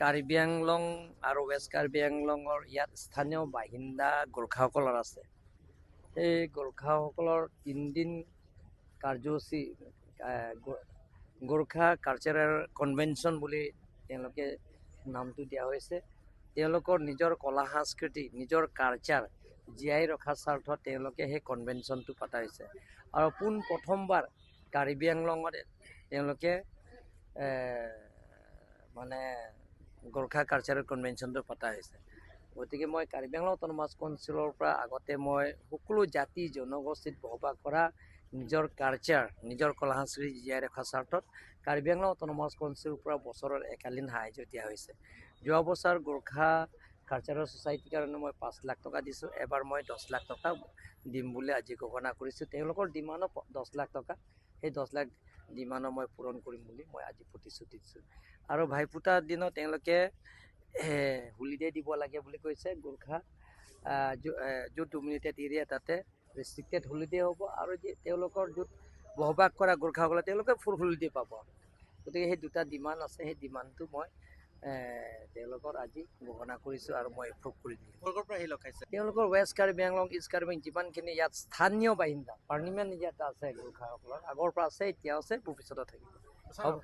কাৰ্বি আংলং আৰু ৱেষ্ট কাৰ্বি আংলঙৰ ইয়াত স্থানীয় বাসিন্দা গোৰ্খাসকলৰ আছে। সেই গোৰ্খাসকলৰ 3 দিন কাৰ্যসূচী, গোৰ্খা কালচাৰেল কনভেনশ্যন বুলি তেওঁলোকে নামটো দিয়া হৈছে। তেওঁলোকৰ নিজৰ কলা সংস্কৃতি, নিজৰ কালচাৰ জীয়াই ৰখাৰ স্বাৰ্থত তেওঁলোকে সেই কনভেনশ্যনটো পতা হৈছে আৰু পোন প্ৰথমবাৰ কাৰ্বি আংলঙত তেওঁলোকে মানে গোৰ্খা কালচাৰেল কনভেনশ্যনটো পতা হৈছে। গতিকে মই কাৰ্বি আংলং অট'নমাছ কাউন্সিলৰ পৰা আগতে মই সকলো জাতি জনগোষ্ঠীত বসবাস কৰা নিজৰ কালচাৰ, নিজৰ কলা সংস্কৃতি জীয়াই ৰখাৰ স্বাৰ্থত কাৰ্বি আংলং অট'নমাছ কাউন্সিলৰ পৰা বছৰত একালীন সাহাৰ্য দিয়া হৈছে। যোৱা বছৰ গোৰ্খা কালচাৰেল ছ'চাইটিৰ কাৰণে মই 5 লাখ টকা দিছোঁ। এবাৰ মই 10 লাখ টকা দিম বুলি আজি ঘোষণা কৰিছোঁ। তেওঁলোকৰ ডিমাণ্ডো 10 লাখ টকা। সেই 10 লাখ ডিমাণ্ডো মই পূৰণ কৰিম বুলি মই আজি প্ৰতিশ্ৰুতি দিছোঁ। আৰু ভাইফোঁটাৰ দিনত তেওঁলোকে হলিডে দিব লাগে বুলি কৈছে। গোৰ্খা য'ত ডমিনেটেড এৰিয়া, তাতে ৰেষ্ট্ৰিক্টেড হলিডে হ'ব আৰু যি তেওঁলোকৰ য'ত বসবাস কৰা গোৰ্খাসকলে, তেওঁলোকে ফুল হলিডে পাব। গতিকে সেই দুটা ডিমাণ্ড আছে। সেই ডিমাণ্ডটো মই তেওঁলোকৰ আজি ঘোষণা কৰিছোঁ আৰু মই এপ্ৰুভ কৰি দিলোঁ। ক'ৰ পৰা আহি লগ খাইছে? তেওঁলোকৰ ৱেষ্ট কাৰ্বি আংলং, ইষ্ট কাৰ্বি আংলং যিমানখিনি ইয়াত স্থানীয় বাসিন্দা, পাৰ্মানেণ্ট ইয়াত আছে, গোৰ্খাসকলৰ আগৰ পৰা আছে, এতিয়াও আছে, ভৱিষ্যতে থাকিব। হ'ব।